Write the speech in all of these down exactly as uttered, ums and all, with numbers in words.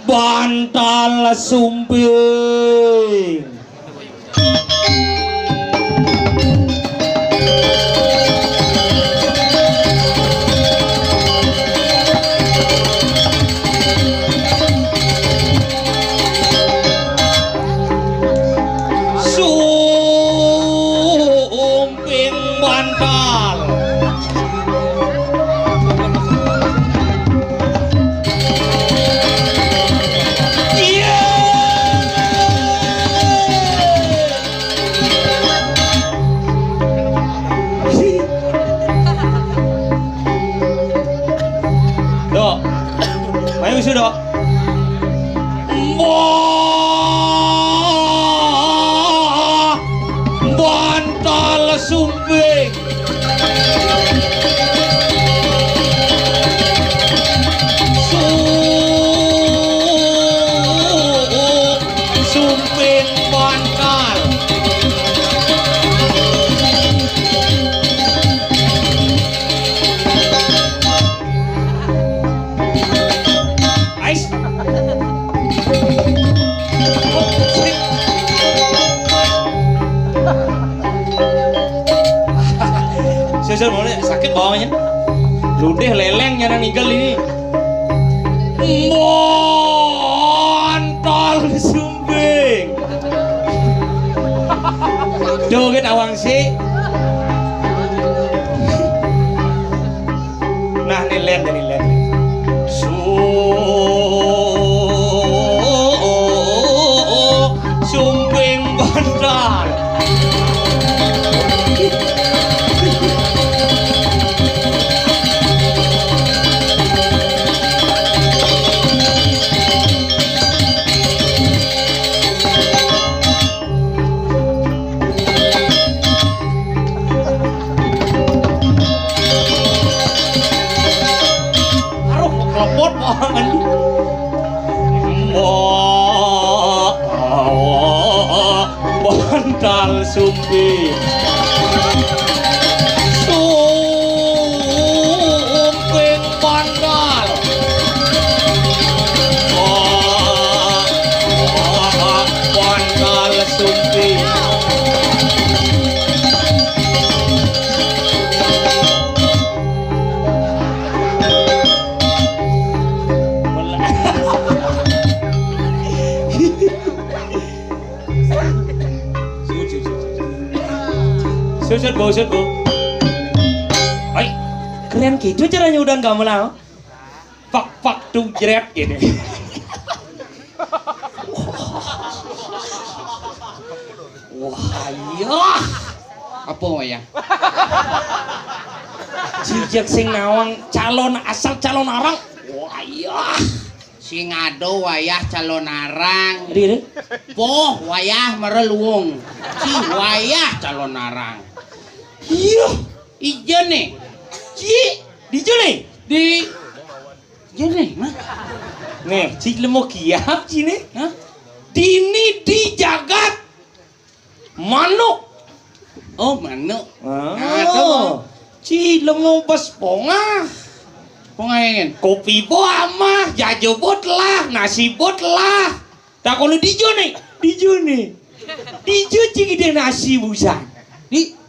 Bantal Sumbing. Sumbing bantal. Iya. Dok. Ayo wis, Dok. Wah, bantal Sumbing. Su-, Sumbing bantal. Ais. Susul, mau nih, sakit bawahnya. Ludeh leleng nyana nigel ini. Montol Sumbing. Duh, kita awang sih. Nah, nih, len, nih, len. Su-, Sumbing bantal. Aduh, klepot banget. Wah, bantal Sumbing. Sumbing bantal. Wah, wah, bantal Sumbing. Susut, Bu, susut, Bu. Hai, keren gitu caranya udah gamelan. Pak, pak, tuh, jret gitu. Wah, iya. Apa, Wayah? Sijak sing nawang calon, asal calon arang. Wah, iya. Sing ada Wayah calon arang. Riri. Poh Wayah mereluung. Si Wayah calon arang. Iya. Ija nih. Ci, di juli. Di Jene, mah. Nih, ci lemo kiap ci nih. Hah? Dini di jagat manuk. Oh, manuk. Ah. Nah, tuh. Ci lemo bes pongah. Pongah ingin. Kopi bo amah, jajo bo telah, nasi bo telah. Tak kono dijo nih, dijo nih. Dijo ci gede nasi busan. Di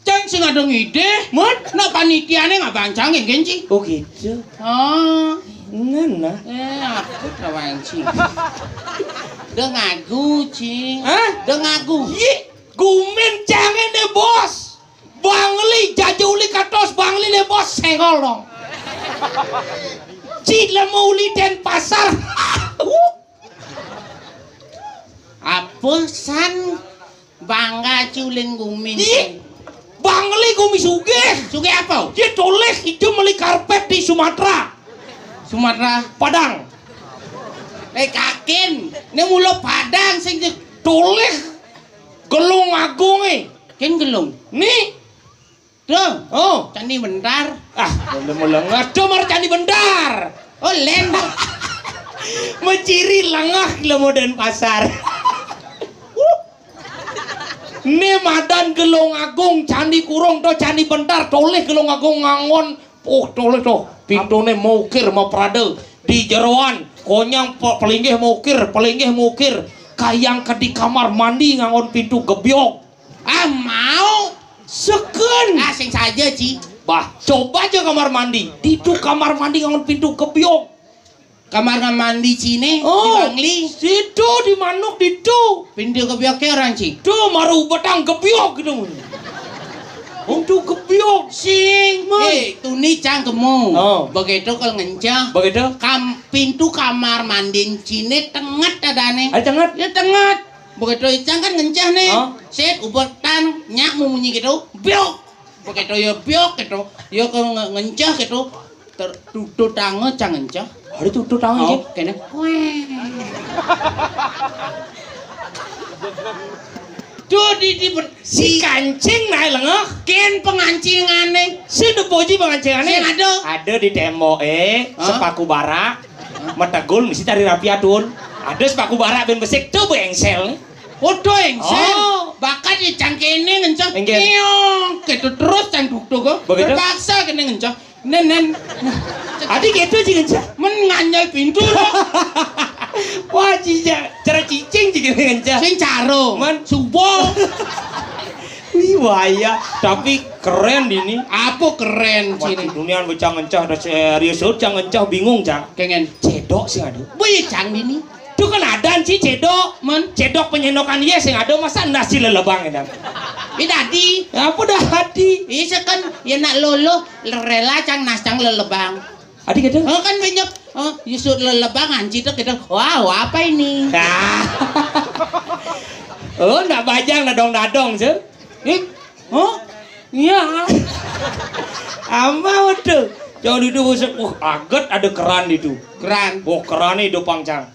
Cang sing ada ngidih. Mun? Nak panitiane ngabang cang, nggih, Ci? Oh, gitu. Oh. Ngena. Eh, aku tawanci. Dengagu, Ci. Hah? Dengagu. Yi, gumin cangene, Bos. Bangli, jaja uli katos, Bangli ne, Bos, sengol dong. Ci lemu uli Denpasar. Apa san bangga ci ulin gumi? Ih, Bangli gumi sugih. Sugih apa? Dia toleh ijo meli karpet di Sumatera. Sumatera. Padang. Eh, kakin. Ini mula Padang sing di- Toleh Gelung Agung, eh. Ken Gelung. Nih. Tuh. Oh. Candi Bentar. Ah, mula-mula ngaco mar Candi Bentar. Oh, len. Meciri lengah lemo Denpasar. Ne madan Gelung Agung, Candi Kurung, to Candi Bentar, toleh Gelung Agung ngangon Oh, toleh to. Pintune mokir maprade. Di jeroan, konyang pe-, pelinggih mokir, pelinggih mokir. Kayang ke di kamar mandi nganggon pintu gebyog. Ah, mau. Seken. Ah, sing saja, Ci. Bah, coba aja kamar mandi. Ditu kamar mandi nganggon pintu gebyog. Kamar mandi cine, oh, di Bangli. Situ di manuk ditu. Pintu gebyognya orang, Ci. Tuh, maru betang gebyog gitu. Pintu gebyog. Sing. Man. Eh, tuni cang kemu. Oh. Begitu kalau ngencah. Begitu? Kam-, pintu kamar mandi cine tenget adane. Ada tenget? Ya tenget. Begitu icang kan ngencah nih. Oh. Set, ubetan, nyak mau munyi gitu. Biok. Begitu ya biok gitu. Ya ke nge-, ngencah gitu. Ter-, tutut tangan cang ngencah. Ada tutut tangan, oh, sih. Kene. Tuh di, di ber-, si kancing naik lengah. Ken pengancingane. Si depoji pengancingane. Sing ada. Ada di tembok, eh. Hah? Sepaku barak. Metegul mesti cari rapi adun. Ada sepaku barak ben besik tuh bu engsel. Waduh engsel. Oh. Bakat ya cang kene ngencah. Enggak. Nyong. Gitu terus cang duk-duk kok. Begitu? Terpaksa kene ngencah. Nen, nen. Adi gitu sih ngencah. Men nganyel pintu loh. Wah, cija, cara cicing sih kene ngencah. Sing caro. Man. Subo. Wih, waya. Tapi keren ini. Apa keren sini? Dunia becang ngencah, ada serius, cang ngencah bingung, cang. Kengen. Cedok sih ada. Wih, cang ini. Itu kan ada sih cedok. Men. Cedok penyendokan iya sing ada, masa nasi lelebang ya, Dang? Ini tadi. Ya, apa dah hati? Iya kan, ya nak lolo, rela cang nas cang lelebang. Adi gitu? Oh, kan banyak. Oh, Yusuf lelebang anci tuh gitu. Wow, apa ini? Ah. Oh, nak bajang nadong-nadong, sih. Eh, oh, iya. Ama udah. Jauh duduk busuk. Wah, aget ada keran itu. Keran. Wah, keran itu pangcang.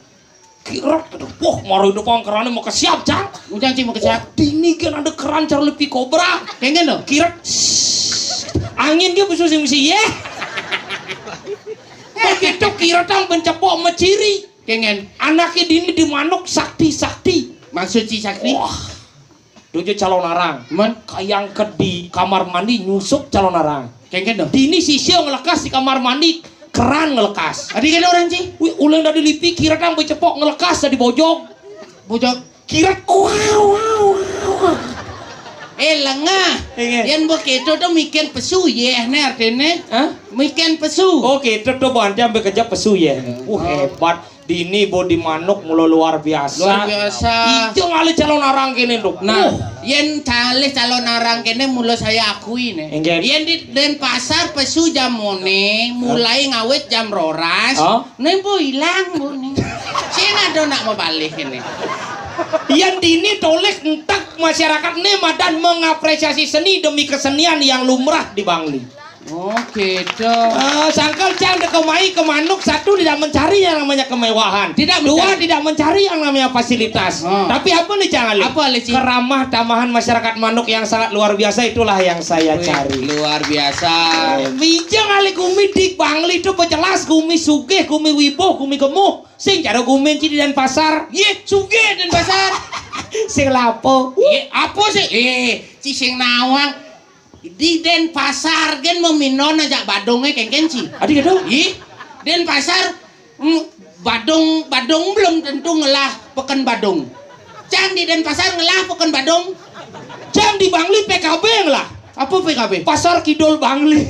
Kirat, aduh, wah, maru itu pangkerannya mau kesiap, cang. Ujang cing mau kesiap. Wah, dini kan ada keran cara lebih kobra. Kengen loh. Kirat. Angin dia busuk sing mesti, ya. Begitu kirat yang mencepok meciri. Kengen. Anaknya dini di manuk sakti-sakti. Maksud si sakti? Wah. Dojo calon arang. Men? Kayang ke di kamar mandi nyusup calon arang. Kengen dong. Dini sisio ngelekas di kamar mandi, keran ngelekas. Adi kan orang sih? Wih, ulang dari lipi kira dang becepok ngelekas dari bojong. Bojong. Kira wow, wow, wow. Eh, lengah. Kengen. Yang begitu tuh mikian pesu ya, nih artinya. Hah? Mikian pesu. Oh, gitu tuh, Bu, nanti ambil kerja pesu ya. Wah, hebat. Dini bodi manuk mula luar biasa. Luar biasa. Itu ngalih calon arang kene, Dok. Nah, yen calih calon arang kene mula saya akui nih. Enggak. Yen di Denpasar pesu jamone mulai ngawit jam rolas. Oh? Nempo hilang, Bu nih. Sing ada nak mau balik ini. Yen dini tolih entek masyarakat nih madan mengapresiasi seni demi kesenian yang lumrah di Bangli. Oh, gitu. Eh, sangkal cang de kemai ke manuk, satu tidak mencari yang namanya kemewahan. Tidak mencari. Dua, tidak mencari yang namanya fasilitas. Oh. Tapi apa nih cang alih? Apa alih, Ci? Keramah tamahan masyarakat manuk yang sangat luar biasa, itulah yang saya cari. Wih, luar biasa. Eh, bijeng alih gumi di Bangli itu bejelas gumi sugih, gumi wibuh, gumi gemuh. Sing cara gumi ci di Denpasar. Ye, sugih Denpasar. Sing lapo. Ye, apa sih? Eh, ci sing nawang. Di Denpasar gen meminon aja badonge kengken ci. Adi gitu? Ih, Denpasar, mm, badong, badong belum tentu ngelah peken badong. Cang di Denpasar ngelah peken badong. Cang di Bangli P K B ngelah. Apa P K B? Pasar Kidul Bangli.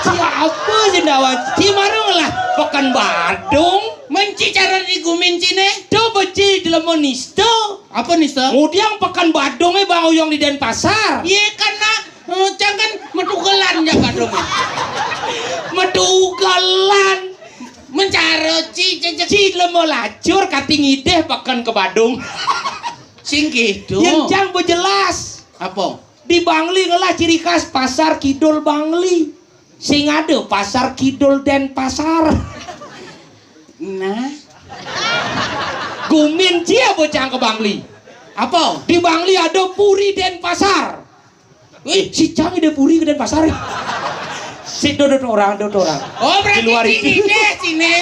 Ci apa sih ndawa? Ci maru ngelah peken badong. Menci cara di gumin cine. Coba ci jelema nista. Apa nista? Ngudiang peken badonge Bang Uyong di Denpasar. Iya kan nak, eh, cang kan metugelan ya badonge. Metugelan. Mencaro ci cecek. Ci lemo lacur kating ideh peken ke Badung. Sing gitu. Yang cang bejelas. Apa? Di Bangli ngelah ciri khas Pasar Kidul Bangli. Sing ada Pasar Kidul Denpasar. Nah. Gumin cia bocah ke Bangli. Apa? Di Bangli ada Puri Denpasar. Wih, si Cang ide Puri ke Denpasar. Si do do orang, do do orang. Oh, berarti di luar itu. Ini deh sini.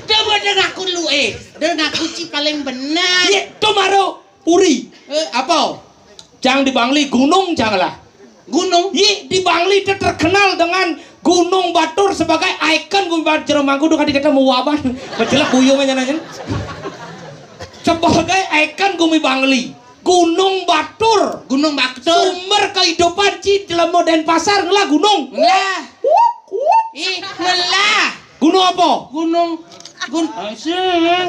Coba dengaku lu eh. Dengaku ci paling benar. Iya, tuh maru Puri. Eh, apa? Cang di Bangli gunung cang lah. Gunung. Yé, di Bangli itu terkenal dengan Gunung Batur sebagai ikon Gunung Batur. Jero mangku tuh kadhi kata muwaban. Menjelek buyung aja nanya. Sebagai ikon Gumi Bangli. Gunung Batur. Gunung Batur. Sumber kehidupan ci delemo Denpasar ngelah gunung. Ngelah. Wuk, wuk. Ih, ngelah. Gunung apa? Gunung Gun Asing.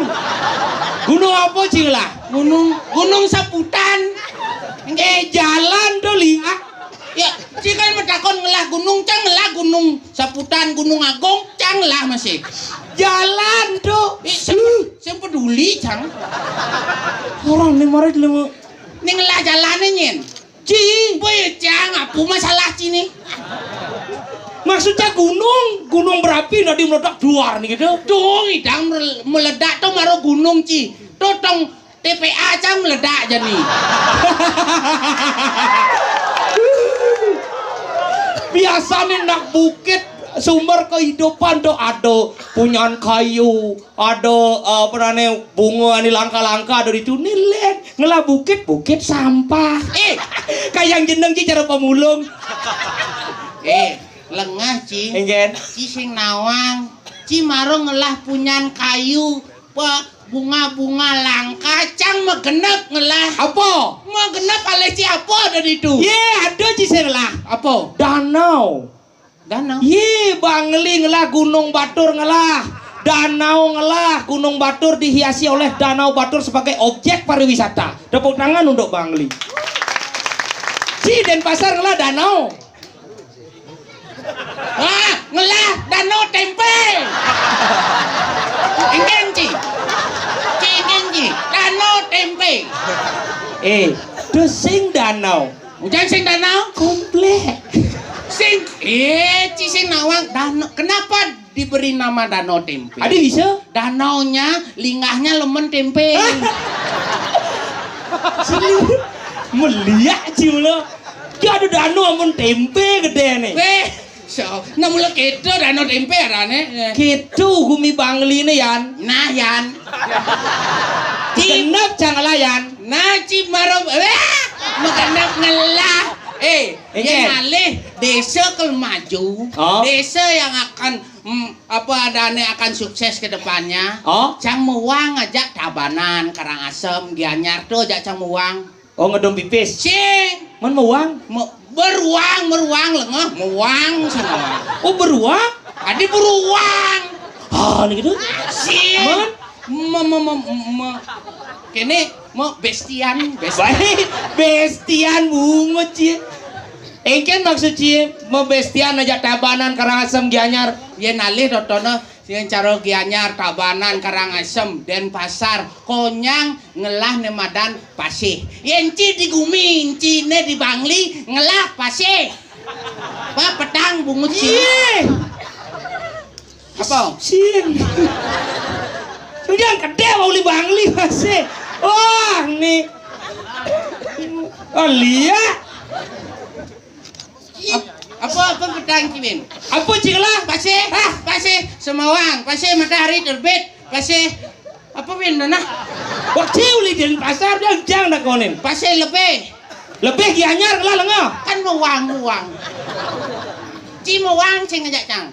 Gunung apa ci ngelah? Gunung Gunung Saputan. Eh, jalan tuh lihat. Ya, ci kan metakon ngelah gunung, cang ngelah Gunung Saputan, Gunung Agung, cang ngelah masih. Jalan tuh. Ih, sing, sing peduli, cang. Orang nih marah dulu. Ning ngelah jalane nyen. Ci. Boy, cang, apa masalah ci nih? Maksudnya gunung, gunung berapi nanti meledak duar nih gitu. Tuh, idang mel- meledak tuh maro gunung ci. Tuh tong T P A cang meledak jani. Biasanya nak bukit sumber kehidupan tuh ada punyan kayu, ada eh, apa namanya bunga ini langka-langka ada di tuni. Ngelah bukit, bukit sampah. Eh, kayak jeneng ci cara pemulung. Eh, lengah ci. Enggen. Ci sing nawang. Ci maro ngelah punyan kayu, pe bunga-bunga langka, cang megenep ngelah. Apa? Megenep alih ci apa ada di itu? Ye, ada ci sing ngelah. Apa? Danau. Danau. Ye, Bangli ngelah, Gunung Batur ngelah. Danau ngelah, Gunung Batur dihiasi oleh Danau Batur sebagai objek pariwisata. Tepuk tangan untuk Bangli. Ci Denpasar ngelah danau. Ah, ngelah danau tempe. Enggen ci. Ci enggen ci. Danau tempe. Eh, tuh sing danau. Ujan sing danau? Komplek. Sing, eh, ci sing nawang danau. Kenapa diberi nama Danau Tempe? Adi bisa? Danaunya, linggahnya lemen tempe. Sini meliak ci mula. Ki ada danau amun tempe gedene. Weh, so, nah mula keto Danau Tempe arane. Keto Gumi Bangli ne, Yan. Nah, Yan. Ci genep cang ngelah, Yan. Nah, ci maro, weh, megenep ngelah. Eh, yang alih desa ke maju, oh, desa yang akan mm, apa adanya akan sukses ke depannya. Oh, cang mewang ajak Tabanan, Karangasem, Gianyar tuh ajak cang mewang. Oh, ngedom pipis. Sing. Men mewang? Me- beruang, meruang lengah, mewang sana. Oh, beruang? Adi beruang. Ah, ini gitu. Sing. Men? Me, me, me, me. Kene mau bestian, bestian. Baik, bestian bungut ci. Engken maksud ci mau bestian ajak Tabanan, Karangasem, Gianyar. Yen alih totono, yen cara Gianyar, Tabanan, Karangasem, Denpasar, konyang ngelah ne madan pasih. Yen ci di Gumi, cine di Bangli ngelah pasih. Wah, petang bungut ci. Ih. Apa? Sing. Udah gede mau li Bangli masih. Wah, nih. Oh, lihat. Ih, apa, apa petang ci, Win? Apa ci ngelah? Pasih. Hah? Pasih. Semawang. Pasih matahari terbit. Pasih. Apa, Win, nah? Wah, ci uli Denpasar, dia jang dah konen. Pasih lebih. Lebih Gianyar ngelah lengah. Kan mewang, mewang. Ci mewang sing ajak cang.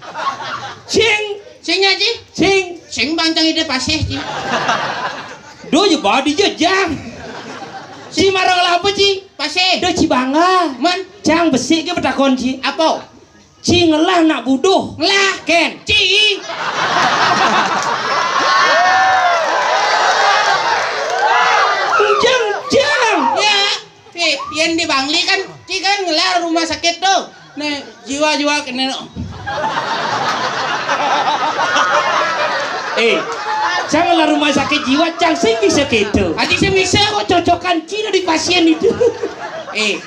Sing. Sing ya, ci? Sing. Sing bang cang ide pasih, ci. Do je badi je jang. Ci marang ngelah apa, ci? Pasih. Do ci bangga. Men? Cang besik ke betakon, ci. Apa? Ci ngelah nak buduh. Ngelah. Ken. Ci. Jang, jang. Ya. Eh, yen di Bangli kan, ci kan ngelah rumah sakit tuh. Nih, jiwa-jiwa kene no. Eh, janganlah rumah sakit jiwa, cang sing bisa gitu. Aji sing bisa. Kok cocokan Cina di pasien itu? Eh,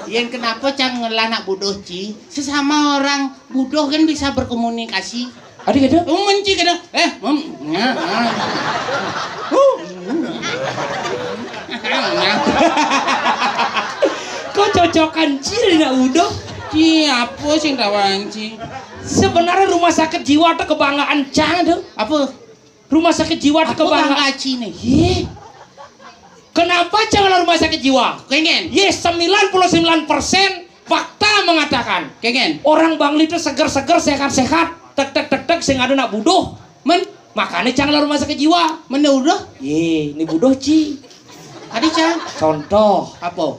yen kenapa cang ngelah nak buduh, ci? Sesama orang buduh kan bisa berkomunikasi. Adi kata? Menci kata, eh, mem, ya, ya. Huh. Kok cocokan ci nak udah? Ci, apa sing tawang ci? Sebenarnya rumah sakit jiwa itu kebanggaan cang tuh. Apa? Rumah sakit jiwa itu kebanggaan. Apa bangga ci nih? Ye. Kenapa jangan rumah sakit jiwa? Kengen. Ye, sembilan puluh sembilan persen Fakta mengatakan, kengen, orang Bangli itu seger-seger, sehat-sehat. Tek tek tek tek, sing ada nak buduh. Men, makanya cang lah rumah sakit jiwa. Men udah. Ye, ini buduh, Ci. Adi, cang. Contoh. Apa?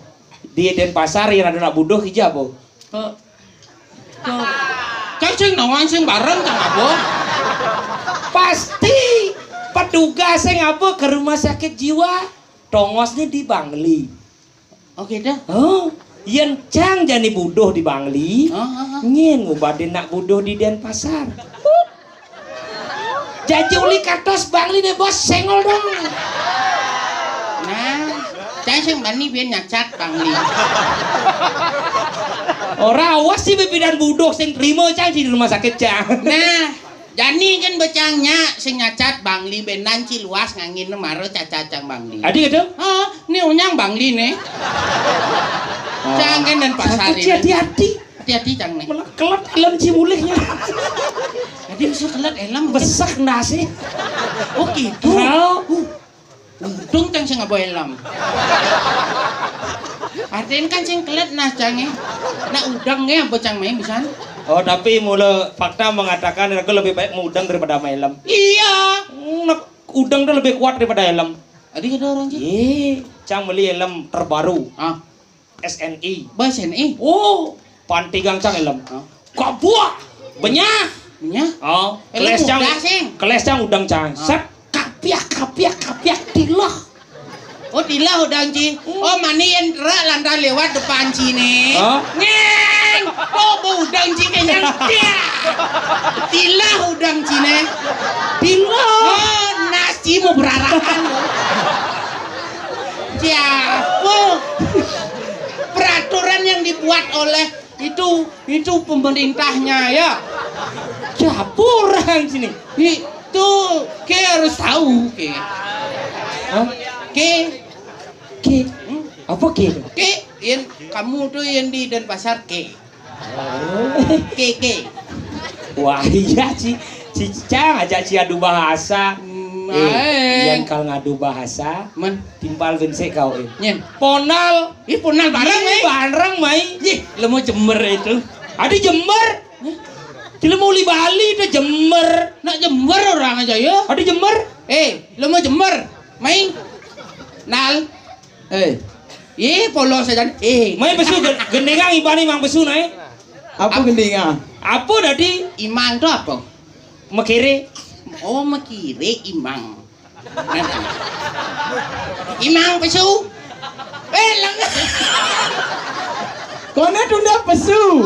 Di Denpasar yang ada nak buduh, ija apa? Cang sing nawang sing bareng cang apa? Pasti petugas sing apa ke rumah sakit jiwa. Tongosnya di Bangli. Oh, gitu. Oh, yen cang jani buduh di Bangli, ah, ah, ah, nyen ngubadin nak buduh di Denpasar. Janji uli katos Bangli ne, Bos, sengol dong. Nah, cang sing bani biar nyacat Bangli. Ora, awas sih bepidan buduh sing terima cang di rumah sakit cang. Nah, jani kan becang nya sing nyacat Bangli benan ci luas ngangin mara cacat cang Bangli. Adi gitu? Ha, ni unyang Bangli ne. Oh. Cang kan Denpasar ini. Hati-hati. Hati-hati cang ne. Malah kelet elem ci mulihnya. Jadi bisa kelet elem. Besek nasi. Oh gitu. Oh. Untung cang sing ngaba elem. Artinya kan sing kelet nah cang e. Nak udang e apa cang main pisan? Oh, tapi mula fakta mengatakan aku lebih baik mudeng daripada sama elem. Iya. Nak udeng tuh lebih kuat daripada elem. Adi ada orang sih. Ye, cang beli elem terbaru. Ah. S N I. Bah, S N I. Oh, pantigang cang elem. Hah? Kabuak. Benyah. Benyah? Oh, elem keles cang, udah, sing. Keles cang udang cang. Ah. Set, kapiak, kapiak, kapiak, tilah. Oh, tilah udang ci. Hmm. Oh, mani yang terak lantar lewat depan ci ne. Hah? Ngeng. Oh, bu udang ci kenyang. Tiah. Tilah udang ci ne. Tilah. Oh, nasi mau berarakan. Siapa? Peraturan yang dibuat oleh itu, itu pemerintahnya ya. Siapa orang sini? Itu ke harus tahu ke. Hah? Ke. Ke. Hmm? Apa ke? Ke, yang kamu tuh yang di Denpasar ke. Oh. Ke, ke. Wah, iya, ci. Ci, ci, cang ajak ci adu bahasa. Hmm, eh, aeng. Yang kal ngadu bahasa. Men. Timpal gensek kau, eh. Nyen. Ponal. Ih, ponal bareng, ih, eh. Bareng, mai. Ih, lemu Jember itu. Ada Jember. Hah? Ci lemu uli Bali itu Jember. Nak Jember orang aja ya. Ada Jember. Eh, lemu Jember. Mai. Nal. Eh. Ih, polos aja. Eh. Mai pesu ge-, gendingang ibani mang pesu nae. Apa gendingang? Apa dadi? Imang tu apa? Mekere. Oh, mekere imang. Imang pesu. Eh, lang. Kone tunda pesu.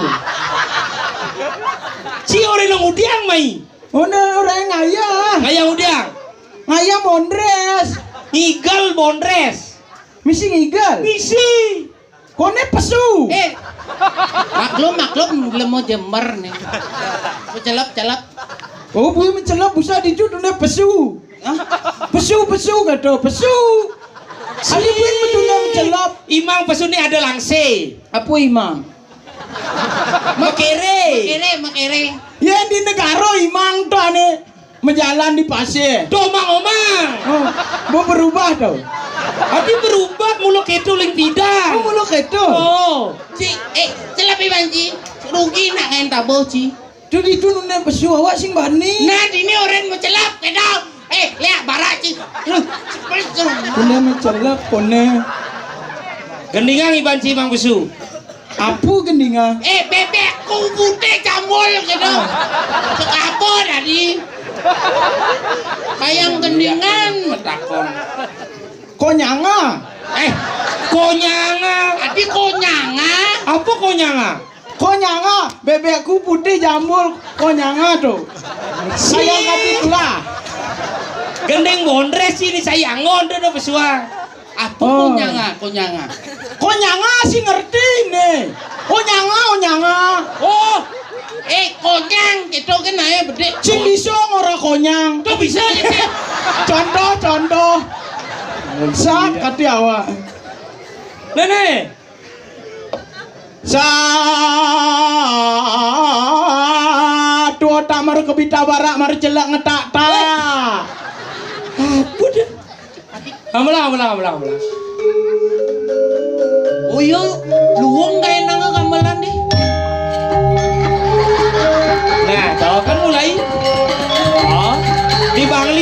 Ci ore nang udiang mai. One ora ngaya. Ngaya udiang. Ngaya mondres. Ngigel mondres. Misi ngigel. Misi. Kone pesu. Eh. Maklum, maklum, lemu Jember nih. Pecelep, celep. Oh, bui mencelep, busa dijut, udah pesu. Hah? Pesu, pesu, kata, pesu. Ada bui betulnya mencelep. Imang pesu ni ada langse. Apa imang? Mekere. Mekere, mekere. Ya, di negara imang tu ane. Menjalan di pasir. Tuh, Mang Omang. Oh, mau berubah tu. Tapi berubah mulu ketu ling tidak. Oh, mulu ketu. Oh. Ci, eh, celap iban ci. Rugi nak ngain tabuh ci. Tu di tu nune pesu awak sing bani. Nah, dini orang mencelap ketu. Eh, lihat barak ci. Lu, cepet tu. Kone mencelap, kone. Gendingan iban ci mang pesu. Apa gendingan? Eh, bebek ku putih jambul gitu. Ah. Sekapa tadi? Bayang gendingan. Petakon. Konyanga. Eh, konyanga. Tadi konyanga. Apa konyanga? Konyanga, bebekku putih jambul, konyanga tu. Sayang kati pula. Gending bondres ini sayangon tu dah pesuang. Apa, oh, konyanga, konyanga? Konyanga si ngerti ni. Konyanga, konyanga. Oh, eh, konyang, kita kan ae bedik. Sing bisa ngora konyang. Tu bisa, ya, ya. Contoh, contoh. Sak kati awak. Nenek. Satu otak maru kebita barak maru celak ngetak tak. Apa dah? Ambelah, ambelah, ambelah, ambelah. Oh iya, luwung kae nang gamelan.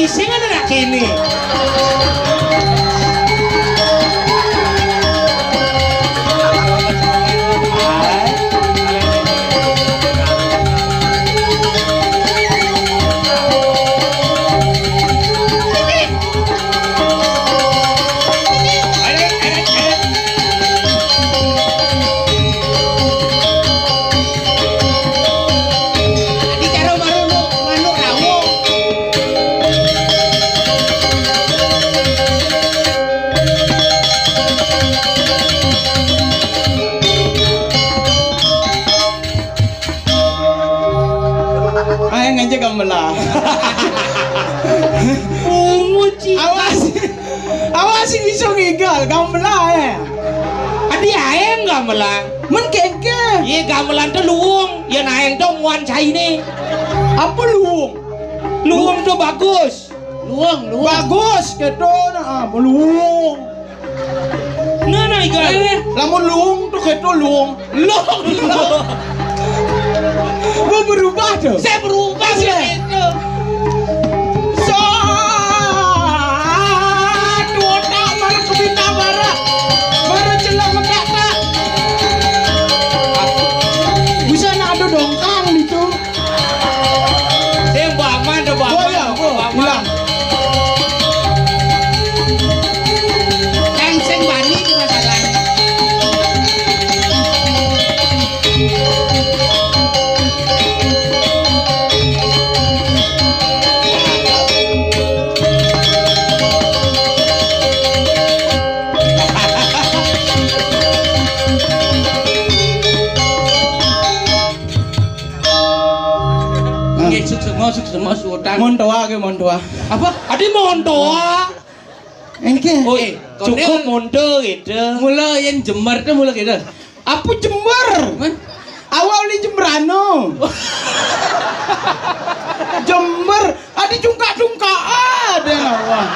Sing ana nak kene. Adi cara marunuk manuk rawuh. Ayo ngajak gamelan. Ungu, Ci. Awas. Awas sing bisa ngigel, gamelan, eh. Adi aeng gamelan. Men kengke. Iye, gamelan to luung, yen aeng to muan caine. Apa luung? Luung to bagus. Luung, luung. Bagus, keto, nah, luung. Nah, nah, iga. Lamun luung to keto luung. Luung, luung. Gua berubah tuh. Saya berubah sih itu. Satu otak baru kebita bara. Baru celang metak tak. Bisa nak adu dongkang gitu. Sing Mbak Aman, Mbak Aman, Mbak Aman. Hilang. Kan sing bani di masalah. Nggih, suksma, suksma, suwedang. Montoa ke montoa. Apa? Adi montoa. Engke. Oh, eh, cukup monto gitu. Mula yen jemer tuh mula gitu. Apa jemer? Awak uli jembrano. Jemer. Adi cungkak-cungkak ada awak.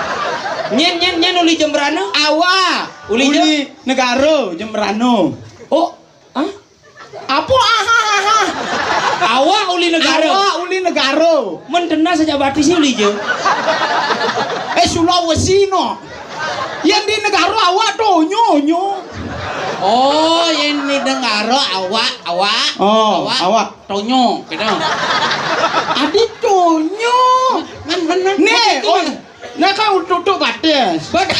Nyen, nyen, nyen uli jembrano? Awak. Uli je? Uli negara jembrano. Oh, ah? Apa aha aha? Awak uli negara. Awak uli negara. Men dena saja batis uli je. Eh, Sulawesi no. Yang di negara awak tuh nyo nyo. Oh, yang di negara awak, awak. Oh, awak. Awak. Tonyo, gitu. Adi tonyo. Men, men, men. Nih, oh, nah kan tutup batis. Bat-,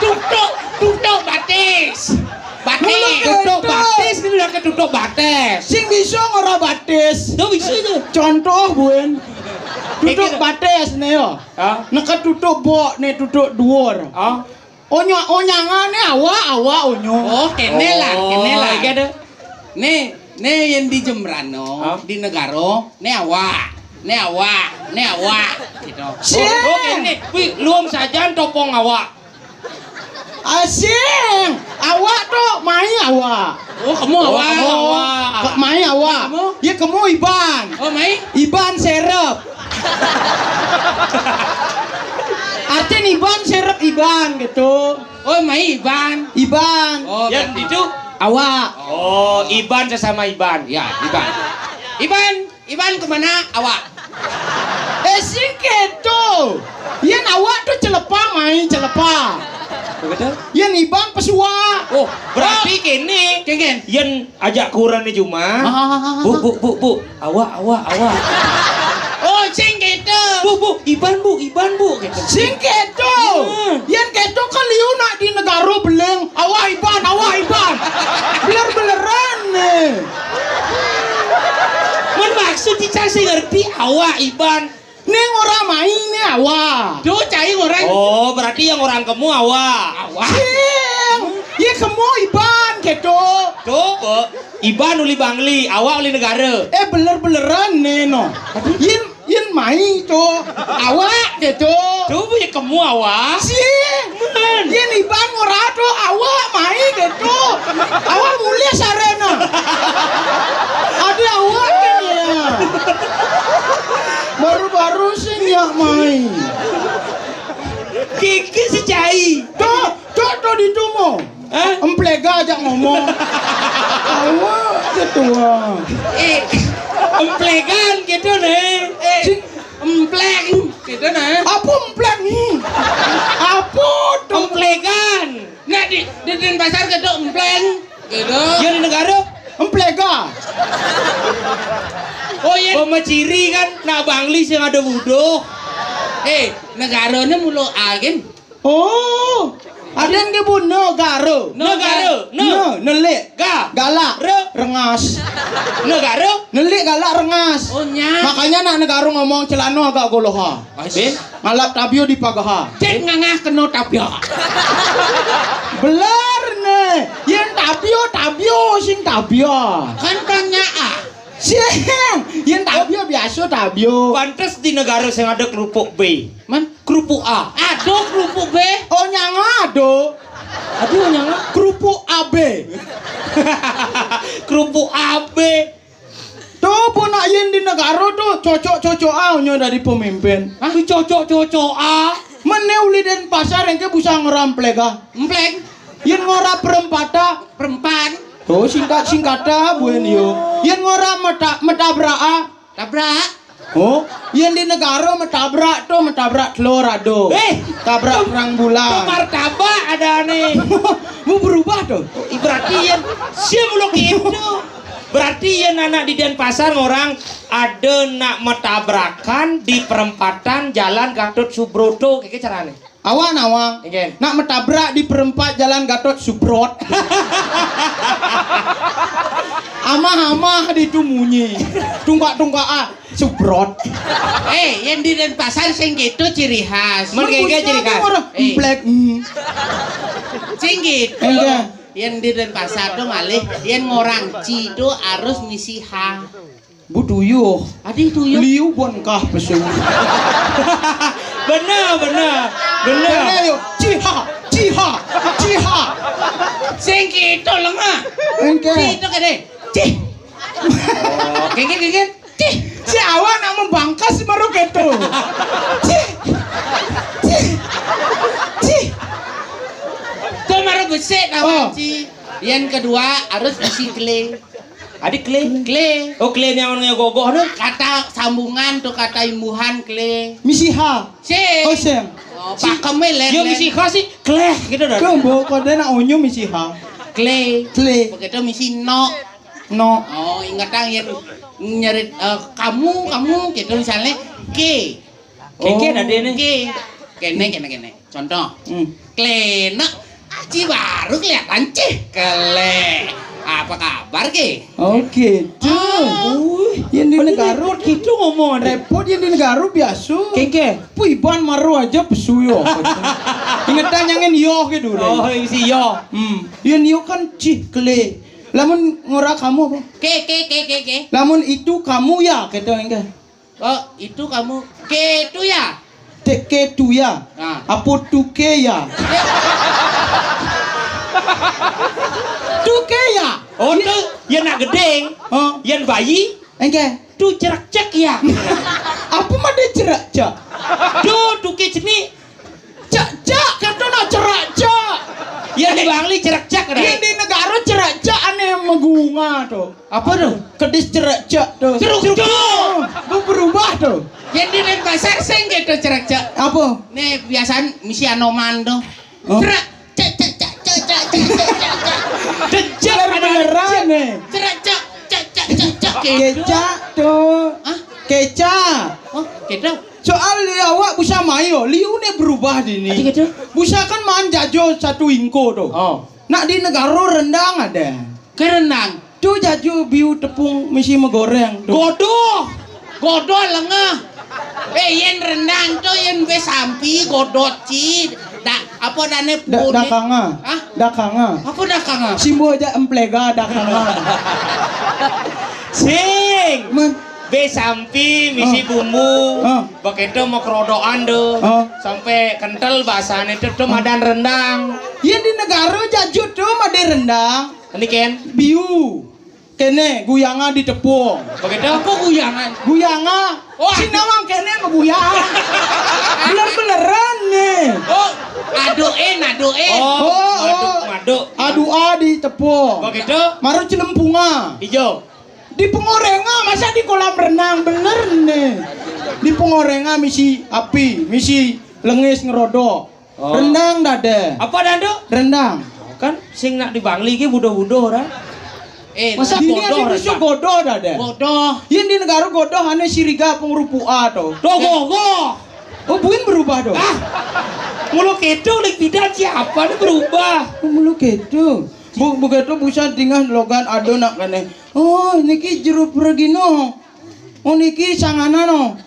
tutup, tutup batis. Batis. Tutup batis, ini udah ke tutup batis. Sing bisa ngora batis. Tuh bisa itu. Contoh, Buen. Tutup batis nih yo. Hah? Neka tutup bok nih, tutup duur. Hah? Onyo, onyangane awak, awak onyo. Oh, kene lah, kene lah. Iki ada. Nih, nih yang di Jembrano, di Negaro, nih awak, nih awak, nih awak, gitu. Sing. Oh, oh, kene. Wih, luung sajan topong awak. Asing, awak tuh mai awak. Oh, kamu awak, kamu awak. Kok mai awak? Kamu? Ya kamu Iban. Oh, mai? Iban serep. Artinya Iban serep Iban gitu. Oh, mai Iban. Iban. Oh, ya, berarti itu awak. Oh, Iban sesama Iban. Ya, Iban. Iban, Iban kemana? Awak. Eh, sing keto. Yen awak tuh celepa, mai celepa. Begitu? Yen Iban pesua. Oh, berarti kene. Kengen. Yen ajak kuran nih cuma. Ah. Bu, bu, bu, bu. Awak, awak, awak. Oh, sing gitu. Bu, bu, Iban, bu, Iban, bu, gitu. Sing gitu. Hmm. Yen gitu kan liu nak di Negaro beleng. Awak Iban, awak Iban. Beler-beleran nih. Mun maksud Ica sing ngerti awak Iban. Ning ora mai ne awak. Duh, cai orang. Oh, berarti yang orang kemu awak. Awak. Sing. Ye kemu Iban keto. Tuh, Bu. Iban uli Bangli, awak uli negara. Eh, beler-beleran ne no. Yen, yen mai to. Awak keto. Tuh, Bu, ye kemu awak. Sing. Men. Yen Iban ora to, awak mai keto. Awak mulih sarena. Ada awak kan ya. Baru-baru sing ya mai. Kiki sejai. Tok, tok, tok di tumo. Hah? Emplega aja ngomong. Awak ketua. Eh, emplegan gitu nih. Eh, empleg gitu nah. Ciri kan nak Bangli sing ada wuduh. Eh, negarane mula A kan? Oh, aden ke bu negara. Negara, ne. Ne, nelik. Ga. Galak. Re. Rengas. Negara. Nelik galak rengas. Oh, nya. Makanya nak negara ngomong celana agak goloha. Ais. Ngalap tabio di pagaha. Cek ngangah kena tabia. Beler ne. Yen tabio, tabio sing tabia. Kan tanya ah. Sing, yen tabio biasa tabio. Pantes di negara sing ada kerupuk B. Man, kerupuk A. Aduh, kerupuk B. Oh, nyanga aduh. Aduh, nyanga. Kerupuk A B. Kerupuk A B. Tuh, pun nak yen di negara tuh cocok-cocok ah nyo dari pemimpin. Hah? Cocok-cocok ah. Mene uli Denpasar engke busa ngora emplega. Empleng. Yen ngora perempata. Perempan. Tuh, singkat-singkata buen yo. Yen ngora meta-, metabrak ah. Tabrak. Oh, yen di negara metabrak tuh, metabrak telur ado. Eh, tabrak terang bulan. Martabak ada nih. Mau berubah tuh. Oh, berarti yen sia mulu gitu. Berarti yen anak di Denpasar orang ada nak metabrakan di perempatan Jalan Gatot Subroto, kayak carane. Awang, awang. Nggih. Nak metabrak di perempat Jalan Gatot Subrot. Amah-amah di itu munyi. Tungkak-tungkak ah, Subrot. Eh, yang di Denpasar sing gitu ciri khas. Men kengke ciri khas. Eh. Emplek. Hmm. Sing gitu. Enggak. Yang di Denpasar tuh malih, yang ngorang ci itu harus misi ha. Bu tuyuh. Adi tuyuh. Liu bon kah pesu. Bener, bener. Bener. Bener yo. Ciha, ciha, ciha. Sing gitu lengah. Engke. Ci itu kene. Cih. Oh, kengke, kengke. Cih. Si awak nak membangkas baru gitu. Cih. Cih. Cih. Tuh baru besik kawan. Oh. Ci. Yang kedua harus isi kle. Adi kle? Kle. Oh, kle ni amun gogoh tu? Kata sambungan tu, kata imbuhan kle. Misi ha. Sing. Oh, sing. Oh, pakeme len. Yo, len. Misi ha sih, kleh gitu dah. Kembo kode nak onyo misi ha. Kle. Kle. Begitu misi no. No. Oh, ingatang yen nyerit, eh, kamu, kamu gitu misalnya. Ke. Kengke ade nih. Ke. Kene, kene, kene. Contoh. Hmm. Klenek. Ci baru kelihatan, cih. Kele. Apa kabar, Ki? Oke, tuh. Ah. Uy, yang di negara gitu ngomong. Repot yang di negara biasa. Kengke. Pu iban maru aja pesu yo. Ingetan yang yo gitu. Oh, isi yo. Hmm. Yang yo kan cih kele. Lamun ngora kamu apa? Ke, ke, ke, ke, ke. Lamun itu kamu ya, kata engke. Oh, itu kamu. Ke itu ya? Te-, ke itu ya? Nah. Apa tuke ya? Tuke ya? Oh, tu, ya nak gede. Hah? Yang bayi. Engke. Tu cerak cek ya? Apa made cerak cek? Tu, tuke ceni. Cak, cak, kata nak cerak cak. Ya, di Bangli cerak cak ada. Yang di negara cerak cak aneh megunga tu. Apa tu? Kedis cerak cak tu. Ceruk cak. Oh, berubah tu. Yang di Denpasar sing gitu cerak cak. Apa? Nih, biasaan misi Anoman tu. Oh. Cerak cak, cak, cak. Dejak beneran nih. Cerak cak, cak, cak, cak, cak, gitu. Kecak tu. Hah? Kecak. Oh, gitu. Soal awak bisa mayo, liu ne berubah dini. Ati kata? Busa kan maan jajo satu ingko tu. Oh. Nak di negara rendang ada. Ke rendang? Tu jajo biu tepung misi megoreng tu. Godoh. Godoh lengah. Eh, yen rendang tu yen be sampi godot ci. Dak apa dane da-, pun. Dakanga. Hah? Dakanga. Apa dakanga? Simbo aja emplega dakanga. Sing. Men- Be sampi misi bumbu. Ah. Begitu mau kerodokan tu. Ah. Sampai kental bahasane tu, tu madan rendang. Ya di negara jajut tu madan rendang. Ini ken. Biu. Kene guyanga di tepung. Begitu. Apa guyangan? Guyanga. Wah. Sinawang kene meguyang. Bener-beneran nih. Oh, aduh en, aduh en. Oh, oh, maduk, oh. Maduk. Aduh a di tepung. Begitu. Maru celempunga. Ijo. Di pengorengan, masa di kolam renang, bener nih. Di pengorengan misi api, misi lengis ngerodok. Oh. Rendang dade. Apa dadu? Rendang. Kan sing nak di Bangli ki budo-budo ora. Eh, masa dini godoh, ada bisa godoh dah deh. Godoh. Yang di negara godoh ane siriga pengrupu A to. Doh gogoh. Oh, buin berubah dong. Ah. Mulu keto lik bidan siapa nih berubah? Oh, mulu keto. Bu, begitu busa tinggal logan ado nak kene. Oh, niki jeruk regino. Oh, niki sanganano.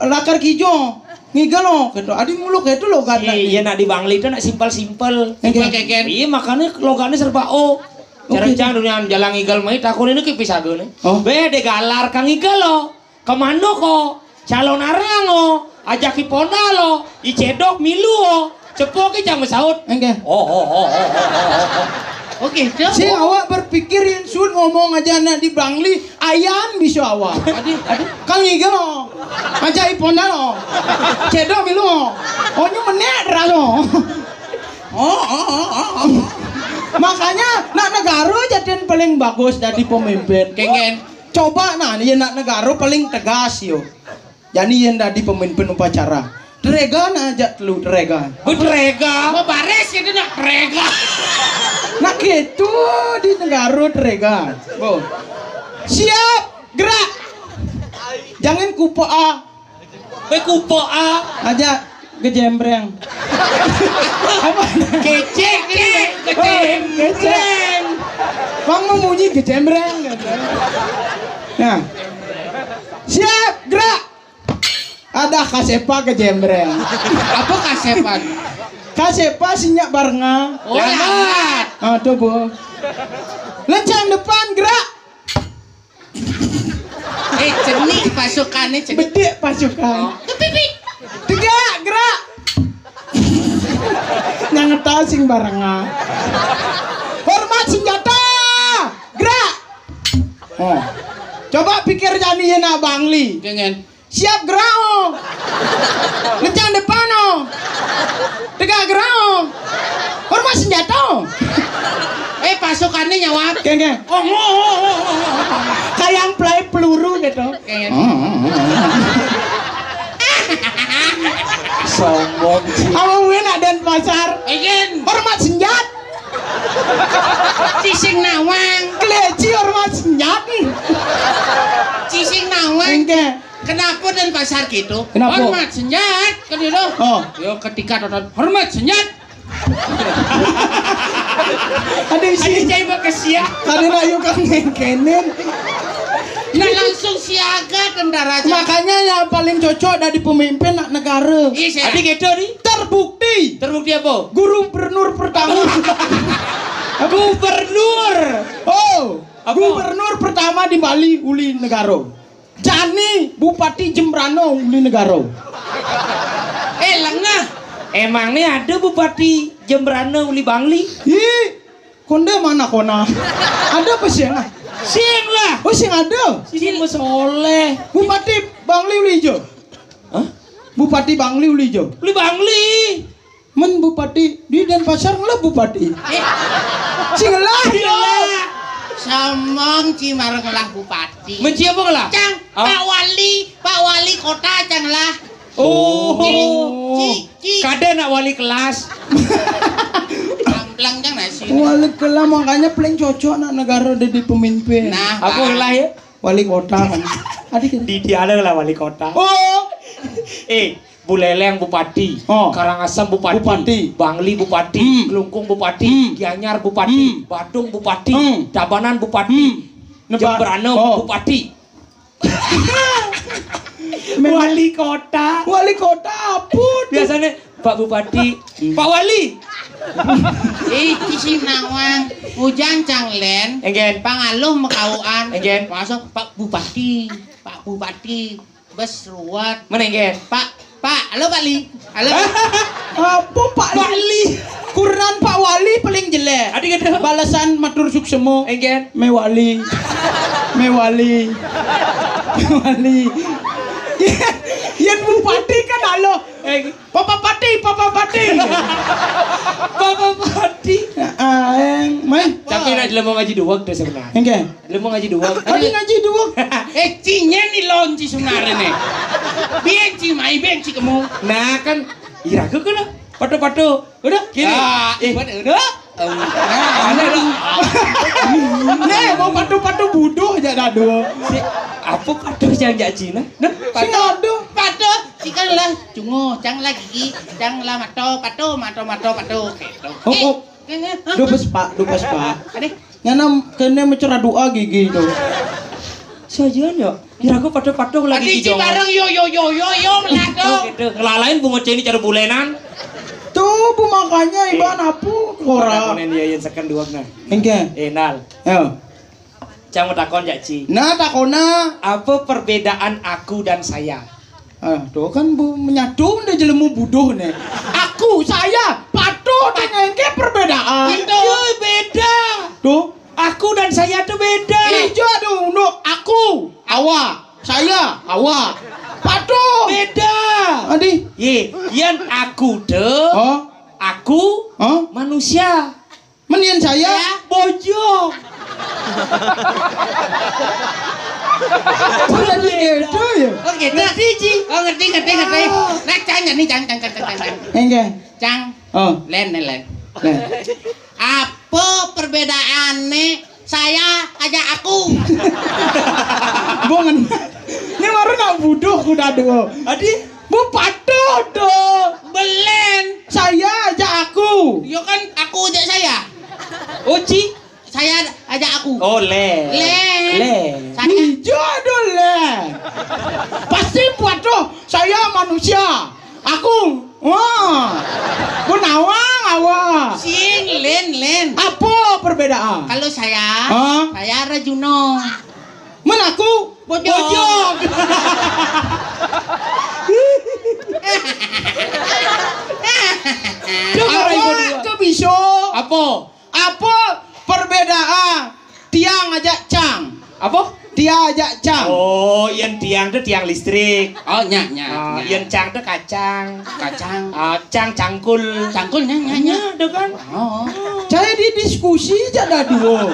Lakar kijo. Ngigel lo, gitu. Adi mulu keto logan. Iya, nak di Bangli itu nak simpel-simpel. Simpel keken. Iya, makanya logannya serba O. Cara cang dunia jalan ngigel mai takun ini ke pisaga nih. Oh. Be de galar kang ngigel lo. Kemana ko? Calon arang o, ajak i ponda lo, i cedok milu o, cepo ke jang saut. Engke. Oh, oh, oh, oh, oh, oh, oh. Oke, cok. Sing awak berpikir yang sun ngomong aja nak di Bangli, ayam bisa awak. Aduh, aduh. Kang Igel o, ajak i ponda lo, cedok milu o, onyu menek ralo. Oh, oh, oh, oh, oh. Makanya nak negara jadian paling bagus jadi pemimpin. Kengen. Coba nah, yen nak negara paling tegas yo. Jani yen dadi pemimpin upacara. Terega nah ajak telu terega. Beterega. Mau baris gitu nak terega. Nak gitu di negara terega. Bo. Siap, gerak. Jangan kupa A. Kowe kupok ah. Aja gejembreng. Apa? Kecek, kecek, kecek. Oh, kecek. Bang mau munyi gejembreng. Nah. Siap, gerak. Ada kasepa gejembreng. Apa kasepan? Kasepa sinyak barenga. Oh, langat. Ah, tuh, Bu. Lencang depan, gerak. Eh, cenik pasukannya, cenik. Bedik pasukan. Oh. Kepipik. Tegak, gerak. Nyang ngetas sing barengan. Hormat senjata. Gerak. Oh. Coba pikir jani nak Bangli. Kengen. Siap gerak, oh. Lencang depan, oh. Tegak gerak, oh. Hormat senjata, oh. Eh, pasukannya nyawab. Kengen. Oh, oh, oh, oh, oh, oh. Kayak yang pelai peluru gitu. Kengen. Sombong sih. Awak gue nak Denpasar. Egen. Hormat senjat. Cising nawang. Keleci hormat senjat. Cising nawang. Engke. Kenapa Denpasar gitu? Kenapa? Hormat senjat kan gitu. Oh. Yo ketika nonton hormat senjat. Ada isi. Ada cai pakai siap. Ada nak yuk kan ngengkenen. Nah, langsung siaga tentara. Makanya yang paling cocok dari pemimpin nak negara. Iya, saya. Ada gitu nih. Terbukti. Terbukti apa? Gubernur pertama. Gubernur. Oh, apa? Gubernur pertama di Bali uli negara. Jani Bupati Jembrana uli negara. Eh, lengah. Emang nih ada Bupati Jembrana uli Bangli? Ih, konde mana kona? Ada apa sih lah? Sing lah. Oh, sing ada. Sini mau soleh. Bupati Bangli uli ijo. Hah? Bupati Bangli uli ijo. Uli Bangli. Men bupati di Denpasar ngelah bupati. Eh. Sing ngelah. Iya. Samang ci marang ngelah bupati. Men ci apa ngelah? Cang, oh. Pak Wali, Pak Wali Kota cang ngelah. Oh. Ci, ci, ci. Kada nak wali kelas. Amplang cang nasi. Wali kelas makanya paling cocok nak negara ada di pemimpin. Nah, apa ngelah ya? Wali kota kan. Ada kan? Di dia ada lah wali kota. Oh. Eh, Buleleng Bupati, oh. Karangasem Bupati, Bupati. Bangli Bupati, hmm. Klungkung Bupati, hmm. Gianyar Bupati, hmm. Badung Bupati, hmm. Tabanan Bupati, hmm. Jembrana oh. Bupati. Wali kota. Wali kota apa? Biasanya Pak Bupati, hmm. Pak Wali. Eh, isi nawang. Ujang canglen. Enggen. Pangaluh makauan. Enggen. Masuk Pak Bupati. Pak Bupati. Bes ruwet. Mana enggen? Pak, Pak, halo Pak Li. Halo. Apa Pak Li? Pak Li. Kurnan Pak Wali paling jelek. Adi kata. Balasan matur suksemo. Enggen. Mewali. Mewali. Mewali. Yang bupati kan halo. Eh. Papa Pati, Papa Pati. Papa Pati. Ah, yang main. Tapi nak jelema ngaji dua tu sebenarnya. Enggen. Lu mau ngaji dua? Tadi ngaji dua. Eh, cinya ni lon ci sunare ne. Bien ci mai, bien ci kemu. Nah, kan ira ke kena. Pato-pato. Udah, kini. Ah, eh, udah. Em, nah, aneh lah. Nih, mau patuh-patuh buduh aja dah dua. Si, apa patuh yang jak Cina? Nah, sing patuh. Aduh. Patuh, cika lah cunguh, cang lah gigi, cang lah mato, patuh, mato, mato, patuh. Gitu. Oh, eh, oh. Kayaknya, hah? Dupes, Pak, dupes, Pak. Adeh. Nyana kena mencera doa gigi itu. Sajian ya? Kira aku patuh-patuh lagi. Adi, ci jong. Bareng yo, yo, yo, yo, yo, melado. Oh, gitu. Ngelalain bunga ceni cara bulenan. Tuh, bu, makanya iban apa orang. Takonin dia yang second dua nah. Engke. Eh, Nal. Yo. Cang mau takon jak Ci. Nah, takona. Apa perbedaan aku dan saya? Ah, tuh kan bu menyatu udah jelemu buduh nih. Aku, saya, patuh dengan ke perbedaan. Itu beda. Tuh. Aku dan saya tuh beda. Ijo aduh, untuk aku, awak, saya, awak. Patuh. Beda. Adi. Ye, yan aku tuh. Oh. Aku. Oh. Manusia. Menian saya. Ya. Bojong. Jadi gitu ya. Oh gitu. Ngerti, Ci? Oh, ngerti, ngerti, ngerti. Oh. Nah, cang, nih, cang, cang, cang, cang, cang. Enggak. Cang. Oh. Len, len, len. Len. Apa perbedaannya saya aja aku? Bongen. Ini baru nak buduh kuda dua. Adi. Bu patuh tuh. Belen. Saya aja aku. Yo kan aku aja saya. Oci. Saya aja aku. Oh, le. Le. Le. Saya. Ijo aduh le. Pasti patuh. Saya manusia. Aku. Wah. Bu nawang awak. Sing, len, len. Apa perbedaan? Kalau saya, hah? Saya Rajuno. Men aku bojong. Bojong. Coba awak ibu dua. Ke biso. Apa? Apa perbedaan tiang aja cang? Apa? Tiang aja cang. Oh, yang tiang tuh tiang listrik. Oh, nya, nya, ah, nya. Yang cang tuh kacang. Kacang. Ah, cang cangkul. Cangkul, nya, nya, nya. Nya, tuh kan. Oh. Saya di diskusi aja dah dua.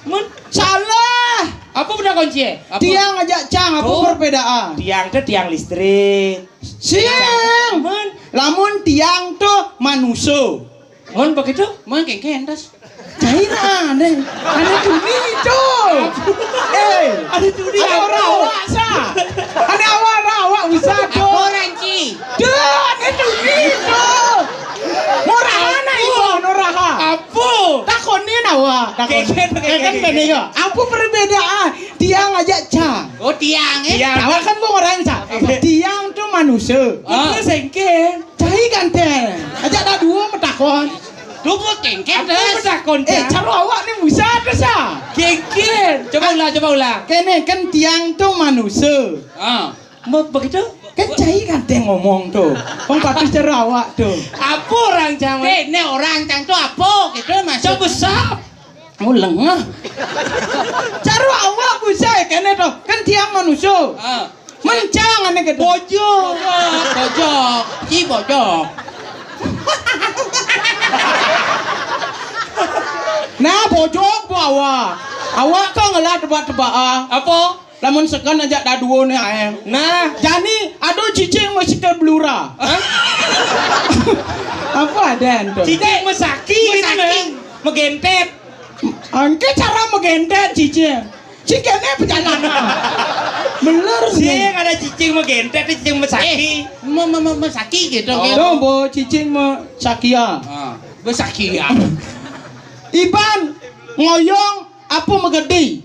Men- Salah. Apa benda kunci? Apa? Tiang aja cang, apa tuh perbedaan? Tiang tuh tiang listrik. Siang. Men. Lamun tiang tuh manusia. Mun begitu? Mun kengken, terus. Cai nah, aneh. Aneh tuni itu. Eh, aneh tuni apa? Ada orang awak, sa. Aneh awak, awak, awak, bisa, tuh. Apa orang, Ci? Tuh, aneh tuni itu. Murahan, ah, itu, murahan. Apa? Takonin awak, takon. Kengken, kengken, kengken, kengken. Kengken, ya. Apa perbedaan? Tiang aja, cang. Oh, tiang, eh? Tiang. Awak kan mau orang, sa. Apa? Tiang tuh manusia. Ah. Itu sengken. Cai ganteng. Aja ada dua metakon. Duh, kengken, aku terus. Metakon, eh, cang. Cara awak ni bisa ada sa. Kengken. Coba ulang, coba ulang. Kene kan tiang tu manusia. Ah. Mau begitu? Kan cai ganteng ngomong tu. Pengpatus cara awak tu. Apa orang cang? Kene orang cang tu apa gitu maksud? Cang besar. Oh, lengah. Cara awak bisa ya kene tu. Kan tiang manusia. Ah. Mencang ane gitu. Bojok. Bojok. Ci bojok. Nah, bojok bu awak. Awak kan ngelah tebak-tebak, ah. Apa? Lamun sekan aja daduo ni ae. Nah. Jani, aduh cicing masih ke belura. Hah? Apa ada tu? Cicing mesaki gitu, mesaki. Nah. Megentet. Angke cara megentet cicing. Cicing kene perjalanan. Bener. Sing ada cicing megentet, cicing mesaki. Eh, me-, me-, me-, mesaki gitu, oh. Gitu. Tuh, bo, cicing mesaki ya. Ah, mesaki ya. Iban, ngoyong, apa megedi?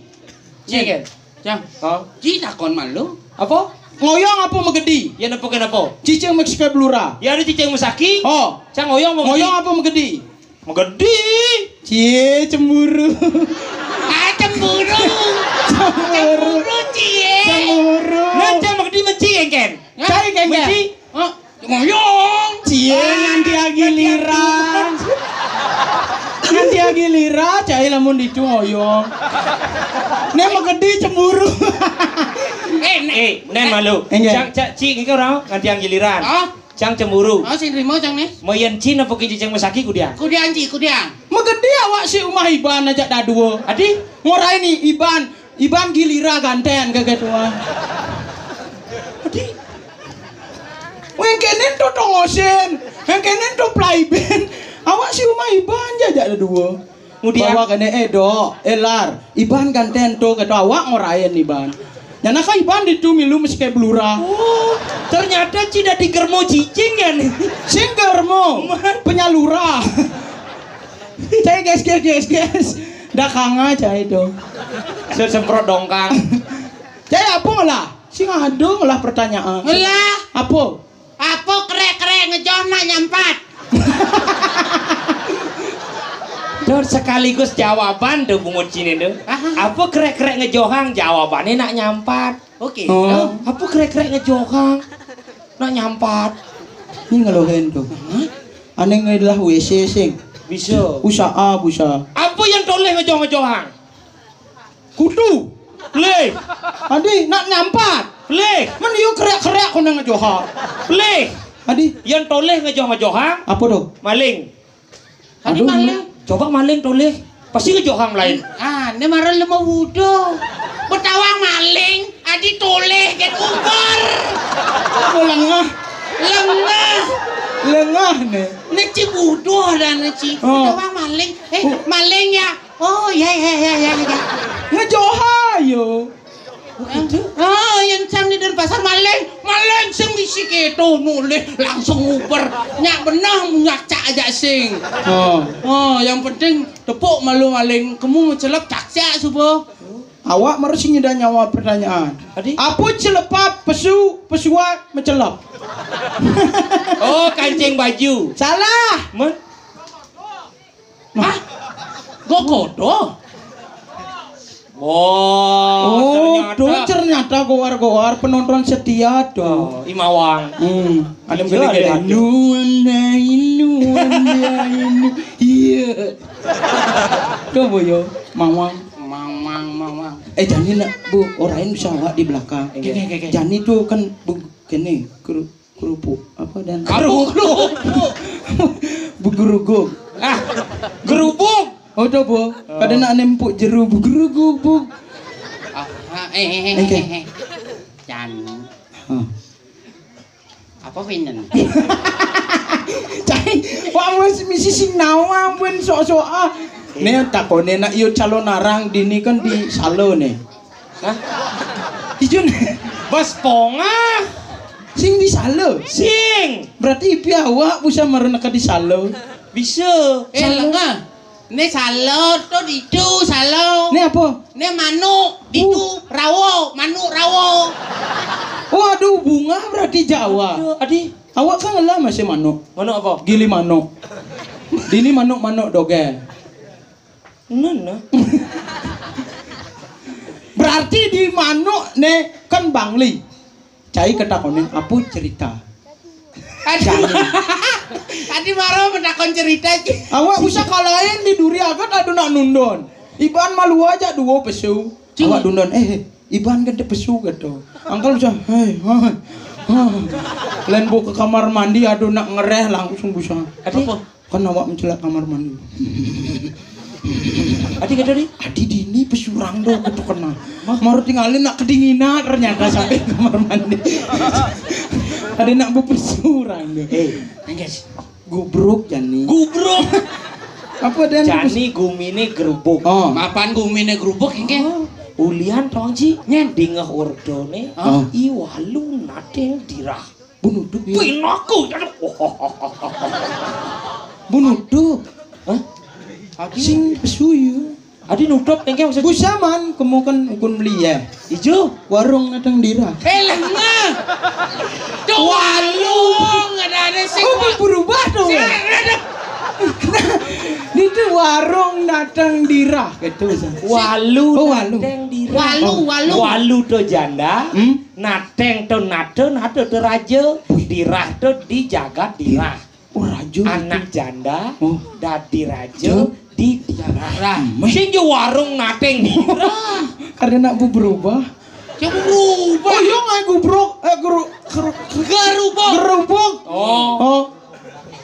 Cing. Cang. Oh. Ci takon malu. Apa? Ngoyong apa megedi? Ya, napa kenapa? Cicing mesaki belura. Ya, ada cicing mesaki. Oh. Cang ngoyong apa? Ngoyong apa megedi? Megedi. Cie, cemburu. Ah, cemburu. Cemburu. Cemburu, cie. Cemburu. Nah, cang megedi menci, kengken. Cai, kengken. Menci. Hah? Ngoyong. Cie, ah, nanti giliran. Nanti giliran, cai lamun ditu ngoyong. Nek megedi cemburu. Eh, nek. Eh, nen malu. Enggak. Cang, cak, ci, ini orang nanti giliran. Hah? Cang cemburu. Oh, sing rimo, cang, nih. Moyen ci nepukin cicing mesaki kudiang. Kudiang, ci, kudiang. Megedi awak si umah iban aja daduo. Adi? Ngorai ni iban. Iban gilira ganten ke ketua. Adi? Wengkenen to tongosen. Wengkenen to playband. Awak si umah iban jajak ada dua. Kemudian? Bawa kene, eh, Dok, eh, Lar, iban ganten to, kata awak ngorain iban. Nyana ka iban ditu milu mesti kayak belura. Oh, ternyata ci dadi germo cicing ya nih. Sing germo, penyalura. Cai guys, guys, guys, guys. Dah kanga cai tu. Saya semprot dongkang. Cai apa lah? Sing ada lah pertanyaan. Lah. Apa? Apa krek-krek ngejoh nak nyampat? Tuh sekaligus jawaban tuh bungut cine tuh. Aha. Apa krek-krek ngejohang, jawabannya nak nyampat. Oke. Oh. Apa krek-krek ngejohang? Nak nyampat. Ini ngeluhin tuh. Hah? Aneh ngelah W C sing. Bisa. Usaha, busa. Apa yang toleh ngejoh-ngejohang? Kutu. Leh. Adi, nak nyampat. Leh. Men iyo kerak-kerak kau nang ngejoha. Leh. Adi. Yang toleh ngejoh-ngejohang. Apa tu? Maling. Adi. Aduh, maling. Coba maling toleh. Pasti ngejohang lain. Ah, ini marah lemah wudo. Betawang maling, adi toleh, get uber. Apa lengah? Lengah. Lengah nih. Neci budoh dan neci. Oh. Betawang maling. Eh, oh. Maling ya. Oh, ya, ya, ya, ya, ya. Ngejoha yo. Itu. Ah, yang cang di Denpasar maling, maling sing bisi keto noleh langsung nguber. Nyak benah nyacak aja sing. Oh. Oh, yang penting tepuk malu maling kemu mencelep cakcak subuh. Awak baru sing nyeda nyawa pertanyaan. Adi? Apa celepa pesu pesua mencelep? Oh, kancing baju. Salah. Men? Hah? Gokodo? Wah, oh, ternyata. Dong ternyata goar-goar penonton setia dong. Oh, Imawang. Hmm. Ada iya, beli ada, ada. Nuan dai, nuan dai, nu-, iya. Tuh boyo, mawang. Mawang, mawang. Eh, jani nak bu, orang lain bisa awak di belakang. Oke, oke, oke. Jani tuh kan bu, kene, kru, Kerupuk apa dan kerupuk. Begeruguk. Ah, gerubuk. Oh, coba. Oh. Kada nak nempuk jeru begeruguk, buk. Ah, ah, eh, eh, eh, oke. Eh, eh. Jan. Hah. Apa pinten? Cai, wah, wis misi sing nawa pun sok-sok ah. Nih takone nak iyo calon arang dini kan di salo nih. Hah? Ijun. Bas pongah. Sing di salo. Sing. Berarti ipi awak bisa marunaka di salo. Bisa. Eh, salo. Lengah. Ini salo tuh ditu salo. Ini apa? Ini manuk ditu uh. Rawo, manuk rawo. Oh, ada hubungan berarti Jawa. Aduh, adi. Awak kan ngelah masih manuk. Manuk apa? Gili manuk. Dini manuk-manuk doge. Nana. Berarti di manuk ne kan Bangli. Cai ketakonin apa cerita? Aduh. Cai. Tadi maro menakon cerita, Ci. Awak usah kalahin di duri agat ada nak nundon. Iban malu aja dua pesu. Cing. Awak dundon, eh, eh, Iban gede pesu gitu. Angkel bisa, hei, hei, hei. Lain bawa ke kamar mandi, aduh nak ngereh langsung bisa. Adi? Apa? Kan awak mencelak kamar mandi. Adi kata di? Adi dini pesurang do ketu kena. Mah? Maru tinggalin nak kedinginan ternyata sampai kamar mandi. Ada nak berpesurang do. Eh, guys. Gubruk jani. Gubruk. Apa dan jani gumine gerubuk. Oh. Mapan gumine gerubuk engke? Oh. Ulian tong ci. Nyen. Dingeh urdone. Oh. I walu nadeng dirah. Bunutuk ya. Pinaku. Bunutuk. Hah? Sing pesuyu. Adi nutup engke maksud. Busaman, kamu kan ukun beli ya. Ijo. Warung nadeng dirah. Eh, lengah. Tuh warung ada ada sing. Oh, berubah tuh. Itu warung nadeng dirah gitu. Walu. Oh, walu. Nadeng dirah. Walu, walu. Walu to janda. Hmm? Nadeng to nada, nada to raja. Dirah to di jagat dirah. Oh, raja. Anak itu. Janda, oh. Dadi raja, jo. Di dirah. Meh. Sing jo warung nadeng dirah. Karena nak bu berubah. Ya berubah. Oh, iya ngai gubruk, eh, geru-, geru-, gerubuk. Gerubuk. Oh. Oh.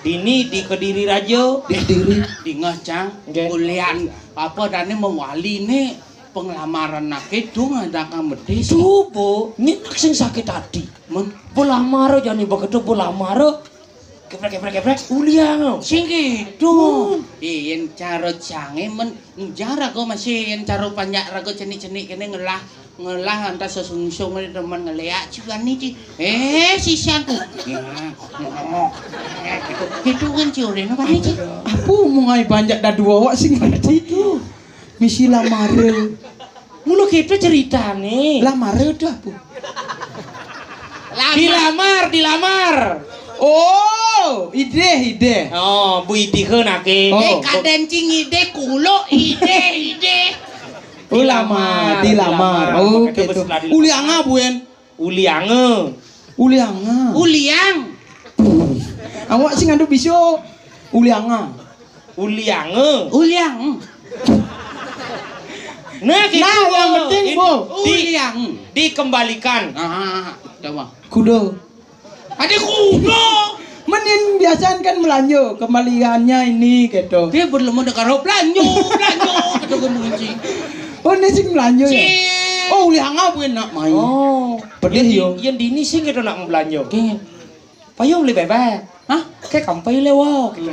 Dini di Kediri raja. Di Kediri. Dingeh, Cang. Nggih. Ulian apa dane mewali ne penglamaran nake dong ada kang medis. Coba, nyenak sing sakit hati. Men. Pelamar jani begitu pelamar. Geprek, geprek, geprek. Uliang. Sing gitu. Yen cara jange men njar aku masih yen cara panjak raga cenik-cenik kene ngelah, ngelah antas sesungsung teman ngeleak cuan niki. Eh, sisianku. Gitu kan ciurin apa niki? Aku mau ngai banyak dadu awak sing ngerti. Misi lamare. Mula gitu ceritane. Lamare udah, Bu. Dilamar, dilamar. Oh, ide, ide. Oh, Bu ide ke nake. Oh. Eh, kaden cing ide kulo, ide, ide. Oh, lama, dilamar. Oh, gitu. Ulianga, Bu, en. Uliange. Ulianga. Uliang. Awak sing ngandung bisu. Ulianga. Uliange. Uliang. Nah, gitu, Nah, yang Bu. penting, Bu. Di-, Uliang. dikembalikan. Ah, coba. Kudo. Ada kudo. Menin biasaan kan melanjo, kembaliannya ini gitu. Dia belum ada karo belanjo, belanjo, gitu kan kunci. Oh, ini sing melanjo ya? Sing. Oh, ulianga, Bu, enak main. Oh. Pedih, Yang di-, yo. yang dini sing gitu nak belanja. Oke. Payo beli bebek. Hah? Kayak kampai lewo. Gitu.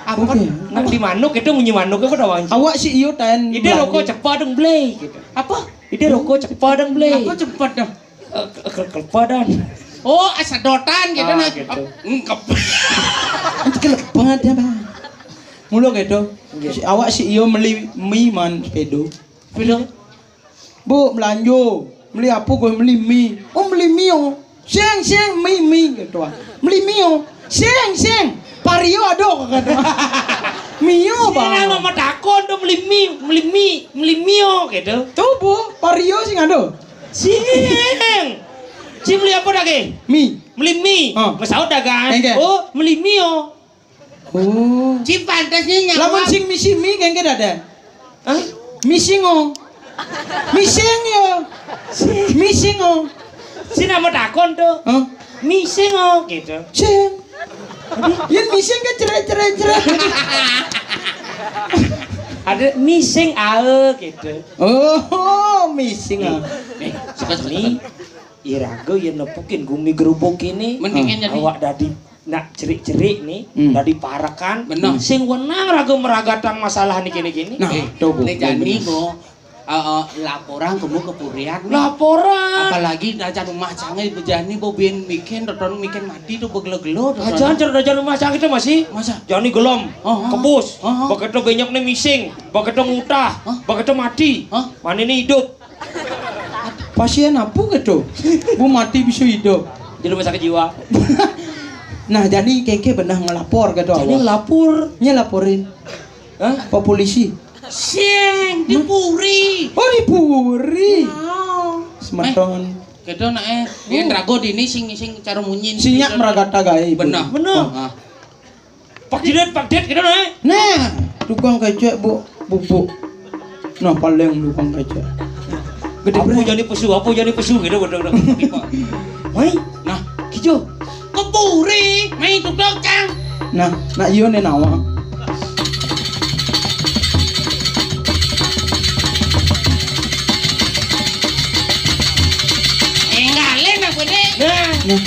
Apa? Oke. Nak di manuk itu munyi manuk apa doang? Awak si iyo tan Ide belanja. Rokok cepat dong beli gitu. Apa? Ide rokok cepat dong beli. Apa cepat dong? Eh, ke-, ke-, kepadan. Oh, sedotan gitu Ah, nah. gitu. Engkep. Itu kelepat ya, Bang. Mula gitu. Nggih. Si awak si iyo meli mie man sepedo. Piro? Bu, melanjo. Meli apa gue meli mie? Oh, meli mie, oh. Sing, sing, mie, mie gitu. Ah. Meli mie, oh. Sing, sing. Pario ada kata. Mio, Sing Bang. Nama takon tuh meli mie, meli mie, meli mio gitu. Tuh, Bu, Pario sing ada. Sing. Si beli apa dah ke? Mie. Beli mie. Oh. Ngesaut dah kan? Enggak. Oh, beli mio. Oh. Ci pantasnya nyawa. Lamun sing misi mie kengke dada. Hah? Missing, oh. Missing, yo. Missing, oh. Si nama takon tuh. Hah? Missing, oh, gitu. Sing. Yen missing kan cerai, cerai, cerai. Ada missing ae gitu. Oh, missing, ah. Nih, suka, suka, Ini suka. Iraga yen nepukin gumi gerubuk ini, Mendingan jadi awak dadi nak cerik-cerik nih, Hmm. dadi parekan, Bener. sing wenang raga meragatang masalah niki-niki nih. Nah, Eh, tuh, Bu. Nek jani, Bu, eh, eh, laporan kamu ke Purian, nih. Laporan. Apalagi aja rumah canggih bejani, Bu, bin bikin, teton bikin mati tuh begelo-gelo, teton. Ajan cer aja rumah canggih itu masih. Masa? Jani gelem, Oh, oh. kebus, Oh, oh. begitu benyok nih mising, begitu ngutah, Hah? begitu mati. Hah? Mana ini hidup? Pasien apa gitu? Bu mati bisa hidup. Di rumah sakit jiwa. Nah, jadi kengke benar ngelapor gitu Jadi awak. ngelapor. Nya laporin. Hah? Pak polisi. Sing di Puri. Oh, di Puri. Wow. Semeton. Gitu nak eh. Yen rago dini sing sing cara munyin. Sinyak meragata gae, Bu. Benar. Benar. Ah. Pak Didit, Pak Dit gitu nah. Nah, tukang kecek, Bu, bubuk. Nah, paling tukang kecek. Gede Apa bener. jadi pesu, apa jadi pesu gitu, udah, udah. Woi, Nah, gitu. Kepuri, main tutok cang. Nah, nak iyo nih nawa. Enggak, lena gede. Nah. Nah.